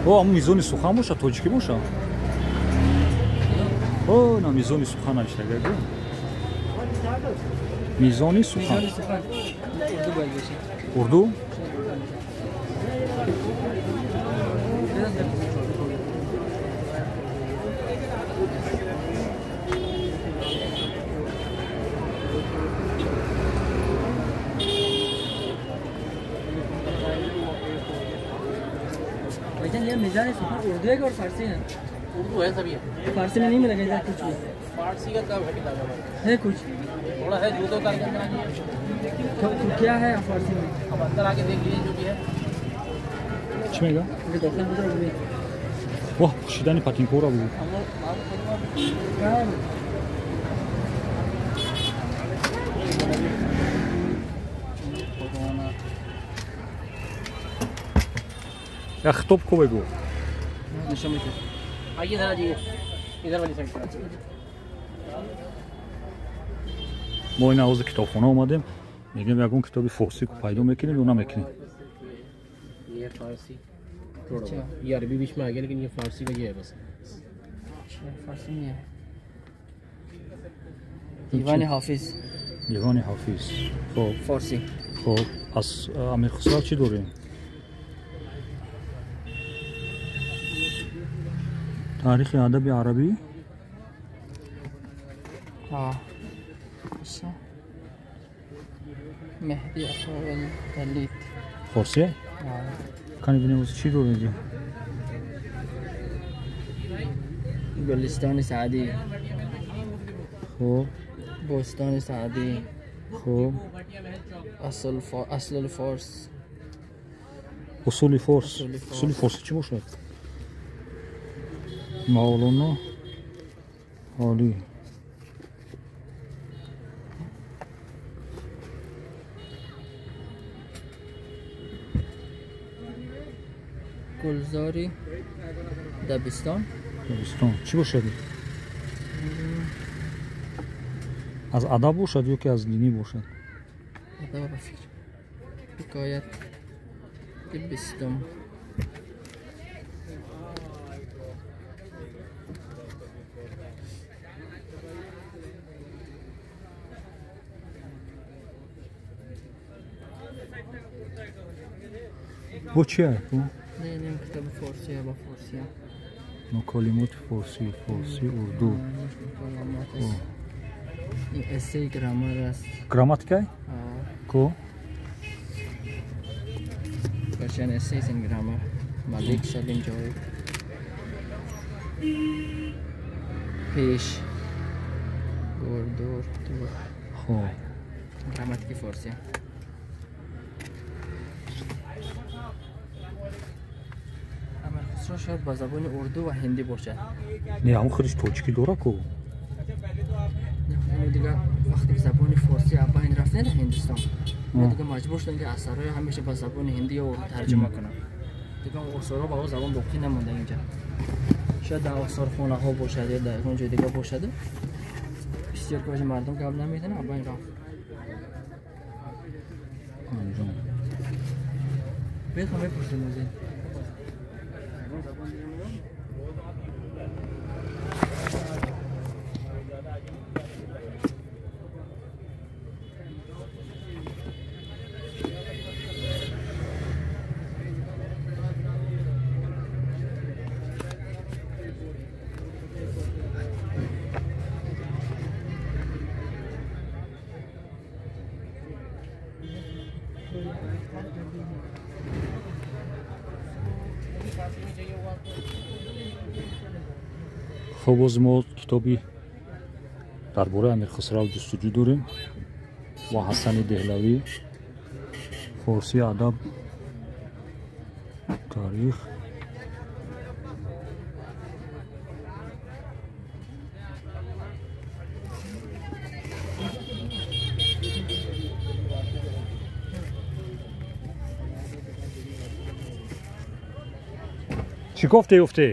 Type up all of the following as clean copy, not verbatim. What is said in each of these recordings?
О, ҳамун мизони сухан боша, тоҷикӣ боша? О, на мизони сухан навиштага. Мизони сухан. Урду? ये मिजान सुखान उर्दू है और फारसी है? उर्दू है सभी। फारसी में नहीं मिलेगा इधर कुछ भी? फारसी का कब है किताब है कुछ थोड़ा है, जूतों का तो क्या है फारसी में? अब अंदर आके देख लीजिए जो भी है। чӣ мега? Воҳ, пӯшидани патинкора буд. Як хитоб ку бегӯ. आइए जरा जी, इधर वाली साइड पर। Мо ин ҳозир китобхона омадем, мегӯем ягон китоби форсӣ пайдо мекунем ё намекунем. ये फारसी थोड़ा, ये अरबी बीच में आ गया, लेकिन ये फारसी का ये है बस। फारसी में है दीवान हाफिज। Дивани Ҳофиз. Хоб. Форсӣ. Хоб, аз Амир Хусрав чӣ дорем? Таърихи адаби арабӣ. Меҳди Афралид. Форсия? Кани бинем, чӣ дорем инҷо? Гулистони Саъдӣ. Хоб. Бостони Саъдӣ. Хоб. Аслул Форс. Усули форс. Усули форсӣ чӣ бошад? Мавлоно Ҳолӣ. Гулзори Дабистон. Дабистон чӣ бошад? Аз адаб бошад ё ки аз динӣ бошад? Адаб ба фикр. Ҳикоят бистум. Бо чи? Не, не, китоби форсия, ба форсия. Муколимоти форсӣ, форсӣ, урду. Ин эссеи граммар аст. Грамматика? Ко? Persian Essays in Grammar. Malik Salim Jawed. Пеш. Гурдур, дур. Хоб. Грамматики форсия. Амир Хусро шояд ба забони урду ва ҳиндӣ бошад. Не, ҳамон худиш тоҷикӣ дора ку. Дигар вақте забони форсӣ аз байн рафт не дар Ҳиндустон, мо дигар маҷбур шудем, ки асарҳои ҳамеша ба забони ҳиндӣ ё урду тарҷума кунам. Дигар осорҳо ба он забон боқӣ намонда инҷа. Шояд дар осорхонаҳо бошад ё дар ягон ҷои дигар бошад. Бисёр ки мардум гап намезанад, аз байн рафт. Бехам мепурсем озин. Хоб, боз мо китоби дар бораи Амир Хусрав ҷустуҷӯ дорем ва Ҳасани Деҳлавӣ, форсӣ, адаб, таърих. Чӣ гуфте ёфте?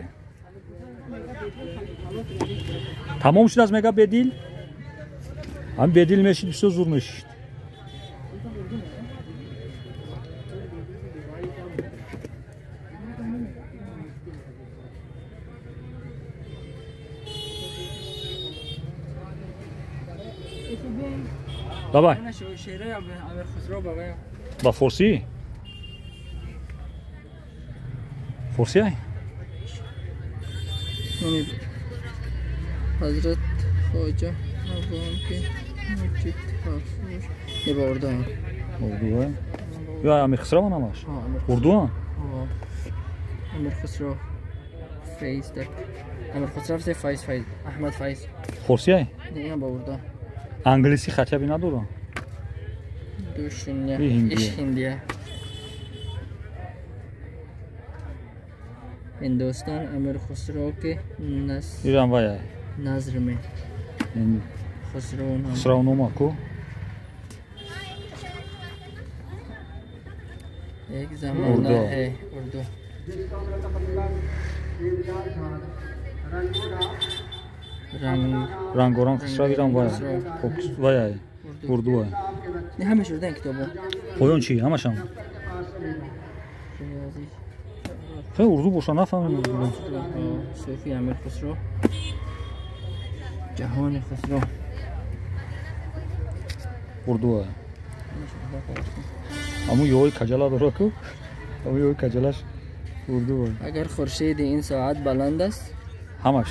Тамом шудааст, мега бедил? Ҳам бедил мешид, бисёр зур мешид. Давай. Ба форсӣ? Форсӣ ай? Ҳазрат Хоҷа Абонки Муҷид Хафур. Не ба урду. Урду ай? Ё Амир Хусрав намаш? Урду? Амир Хусрав Файз так. Амир Хусрав се Файз Файз. Аҳмад Файз. Форсӣ ай? Не, ба урду. Англисӣ хачаби надорам. Душуня. Иш ҳиндия. Ҳиндустон Амир Хусрав ки Ирам вай ай. Назр ме. Хусрав Хусравнома ку? Як замона ҳе урду. Рангоранг Хусрав ирам вай. Вай ай. Урду ай. Не ҳамаш урду китобо. Поён чи? Ҳамашам. Хе урду боша нафаҳмидам. Суфи Амир Хусрав. Ҷаҳони Хусрав. Урду ай. Аму ёи каҷала дора ку? Аму ёи каҷалаш урду ай. Агар хуршеди ин соат баланд аст, ҳамаш.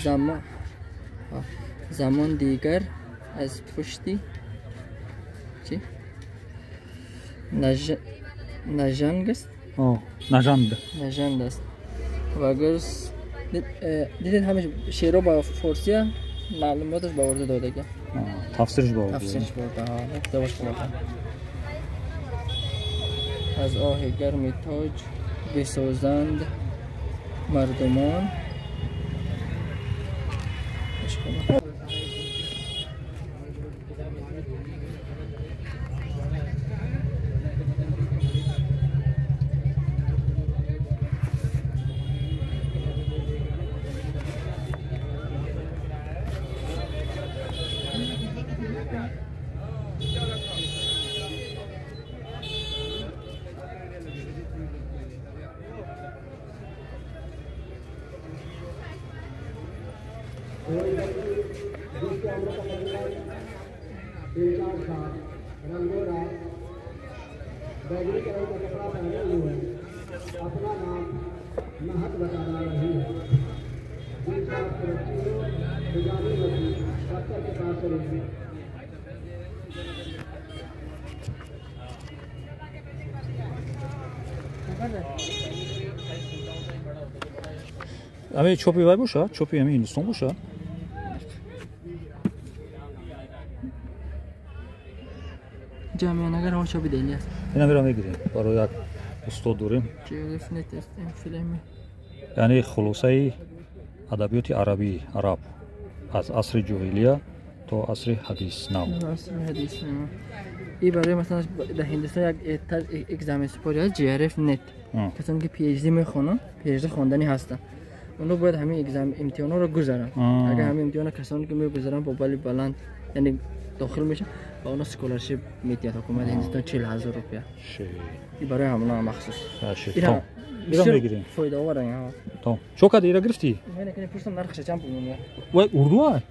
Замон дигар аз пушти чи? Нажанг аст? Нажанд. Нажанд аст. Ва агар дидед ҳамаш шеъро ба форсия, маълумоташ ба урду додага. Тафсирш ба урду. Тафсирш ба урду. Китобаш хулоса. Аз оҳи гарми тоҷ бисозанд мардумон. Ами чопи вай боша? Чопи ами Ҳиндустон боша? Ҷамъиянагар ҳо чопи дели аст. Ина мера мегирем. Барои як устод дорем. Яъне хулосаи адабиёти арабӣ, араб аз асри ҷоҳилия то асри ҳадис нав. И барои масалан дар Ҳиндустон як экзамен супорӣ аст JRF NET. Касоне ки PhD мехонанд, PhD хонданӣ ҳастанд. Онҳо бояд ҳамин экзамен имтиҳонҳоро гузаранд. Агар ҳамин имтиҳонро касоне ки мегузаранд бо балли баланд, яъне дохил мешаванд, ба онҳо scholarship медиҳад ҳукумати Ҳиндустон 40,000 рупия. И барои ҳамонҳо махсус. Ира мегирем. Фоидаовар ин. То. Чо кади ира гирифтӣ? Мен акне пурсам нархша чанд пул мемонад. Вай урду ай?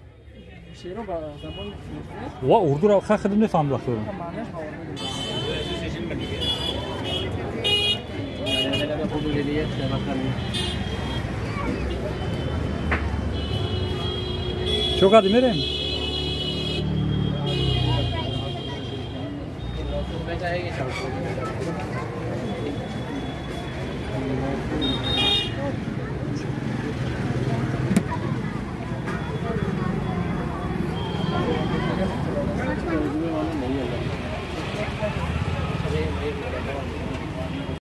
Шеъро ба забони форсӣ. Ва урдуро ха худам мефаҳмам вақто. Чо кади мерем?